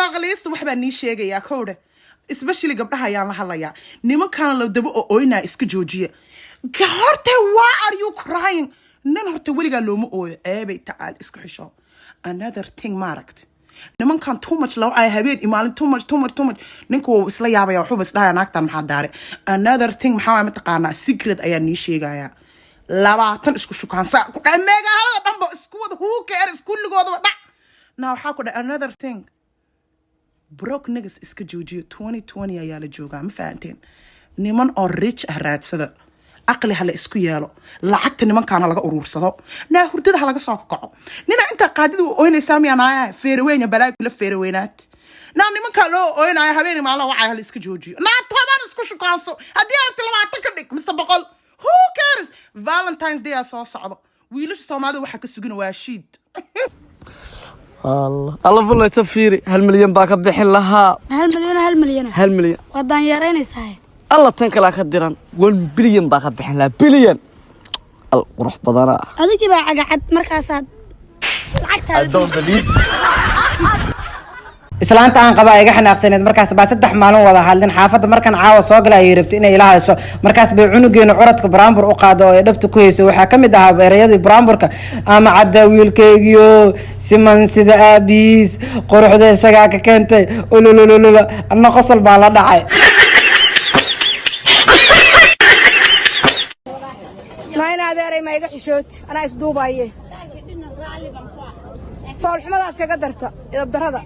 Maqliista, waxbaa nii sheegayaa kowdhe, especially gabdhaha ayaan la hadlayaa. Nimankaan la daba oo ooynaa iska joojiya. Horta why are you crying? Nin horta weligaa looma ooyo, ceebay tacaal, isku xisho. Another thing, maaragt, nimankan too much loo caya habeen iyo maalin, too much, too much, too much. Ninka wuu isla yaabaya, waxuuba isdhahaya naagtan maxaa daare. Another thing, maxaa waay mataqaanaa? Secret ayaa nii sheegayaa. 20 isku shukaansa ku dhahay, meegahalada dhanba isku wada, who cares? Kulligoodaba dhac na waxaa ku dhahay. Another thing, broke niggas iska joojiyo. 2020 ayaa la joogaa, ma fahanteen? Niman oo rich ah raadsada, aqli ha la isku yeelo, lacagta nimankaana laga uruursado, naa hurdada ha laga soo kaco. Nina intaa qaadida u ooynaysaa miyaa? Naaya feereweynya, balaayo kula feereweynaad. Naa nimankaa loo ooynaya habeen maalin wacaya, ha la iska joojiyo. Naa 10 isku shukaanso, haddii aragti 20 ka dhig mise 100, who cares? Valentine's Day aa soo socdo. Wiilasha Soomaalida waxaa ka sugina waa shiid. Alla fulayta, fiiri, 1 milyan baa ka bixin lahaa. 1 milyan? 1 milyan? 1 milyan. Waa daanyeeraynaysaa. Alla, tan kalaa ka diran, 1 bilyan baa ka bixin lahaa, bilyan. Al qurux badana. Adigii baa cagacad markaasaad lacagtaada. Don't believe. Islaanta aan qabaa iga xanaaqsaneed, markaas baa 3 maalin wada hadlin. Xaafadda markaan caawa soo gala ayay rabtay inay ila hadasho. Markaas bay cunugeena curadka buraanbur u qaado oo ay dhabta ku hayso. Waxaa ka mid ahaa ereyadii buraanburka: "Ama cadda wiilkaygiyo siman sida aabihiis, quruxda isagaa ka keentay, ulululula." Anna qosol baa la dhacay. Maa in adeeray, ma iga xishooti, anaa isduubaye. Foolxumadaad kaga darta idabdarrada.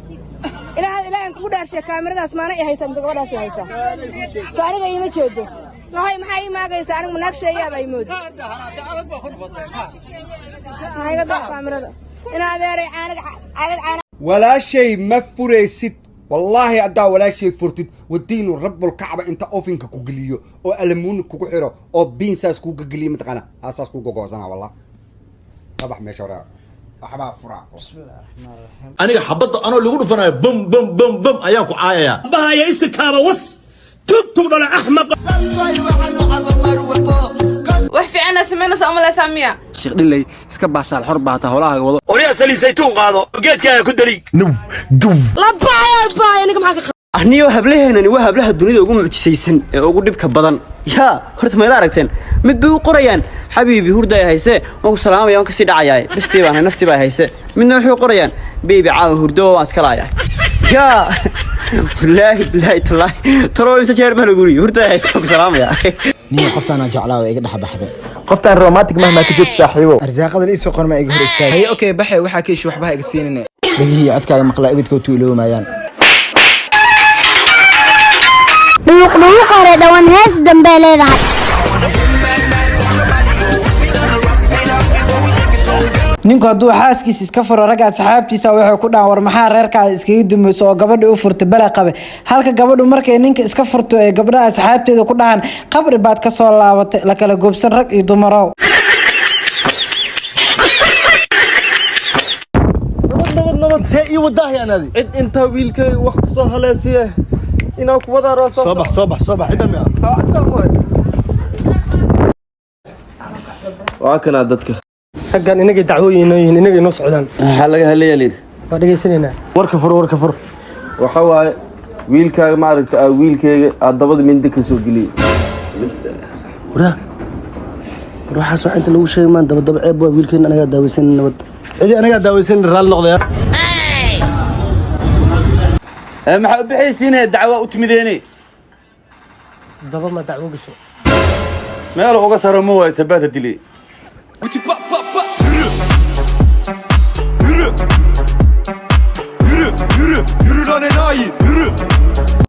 Ilaahan kugu dhaarshe, kaamiradaas maana i haysaa mise gabadhaas i haysaa? Soo aniga iima jeedo. Maxay, maxaa ii maagaysaa? Anigu naag sheeyaaba ay moodi. Maxaa iga dar kaamirada? In adeeray, caanaga caagad caana. Walaashay ma furaysid. Wallaahi haddaa walaashay furtid, wadiinu rabbulkacba, inta ofinka ku geliyo oo alamuuni kugu xiro oo biin saas kuga geliyo, mataqaana, aasaas kuga goosana. Wallah, kabax meesha hore, waxbaa furaa. Aniga xabadda anoo lagu dhufanayo, bum bum bum bum, ayaan ku caayayaa. Bahaya istikaaba was tugtug dhala axmaq. Wax fiicana samaynaysa umalaysaa miya? Sheekh Dhiley, iska baashaal, xor baata, howlahaaga wado. Oryaa, saliid saytuun qaado, geedkaaga ku daliig. Labaaya aniga maxaa ka? Aniyo hablaheenani waa hablaha dunida ugu mucjisaysan ee ugu dhibka badan. Yaa horta mayla aragteen? Mid bay u qorayaan: "Xabiibi, hurday hayse, waan ku salaamaya, waan kasii dhacayaa, bestii baan naftii baa hayse." Midna wuxuu qorayaan: "Baby, caawa hurdo waan iska laayahay." Yaa wallaahi, bilaahi, tallaahi, talo imse jeer baa lagu yiri hurday hayse, waan ku salaamaya? Niyo, qoftaan aan jeclaa waa iga dhex baxday. Qoftaan romantic mahmaa ka joogto, saaxiibo. Arsaaqada la iisoo qorma iga hor istaag. Haye, okay, baxe, waxaa ka ishi waxba ha iga siinine. Dhegihii codkaaga maqlaa ibidkood tuuloomayaan. Dhuuq dhuuq hore dhawan, hees dambee leedahay. Ninku hadduu xaaskiisa iska furo, ragga asxaabtiisa waxay ku dhahan: "War maxaa reerkaada iskaga dumayso oo gabadha u furtay bala qabe?" Halka gabadhu markay ninka iska furto ee gabdhaha asxaabteeda ku dhahan: "Qabri baad ka soo laabatay." La kala goobsan rag iyo dumarow. Nabad, nabad, nabad. Hee, ii wadaahi anaadi cid intaa wiilkay wax ku soo haleesiye inaa ku wadaaro. Soo bax, soo bax, soo bax. Cidda miya? Cidda waay. Waa kanaa dadka. Raggan inagay dacwooyin inoo yihiin, inagay inoo socdaan. Maxaa laga hadlayaa layidhi? Waa dhegaysanaynaa. Warka fur, warka fur. Waxa waaye, wiilkaaga maaragta aa wiilkayga aad dabada mindi ka soo geliyey. Waraa, war waxaas wax inta lagu sheegay maan. Daba daba ceeb waa. Wiilkeena anagaa daawaysan, nabad. Cidii anagaa daawaysan, raalli noqdaya. Maxaa u bixaysiinaya? Dacwa u timideene. Daba ma dacwo gasho? Meel uga saro ma waayo sabaada dilay. Kuti pap.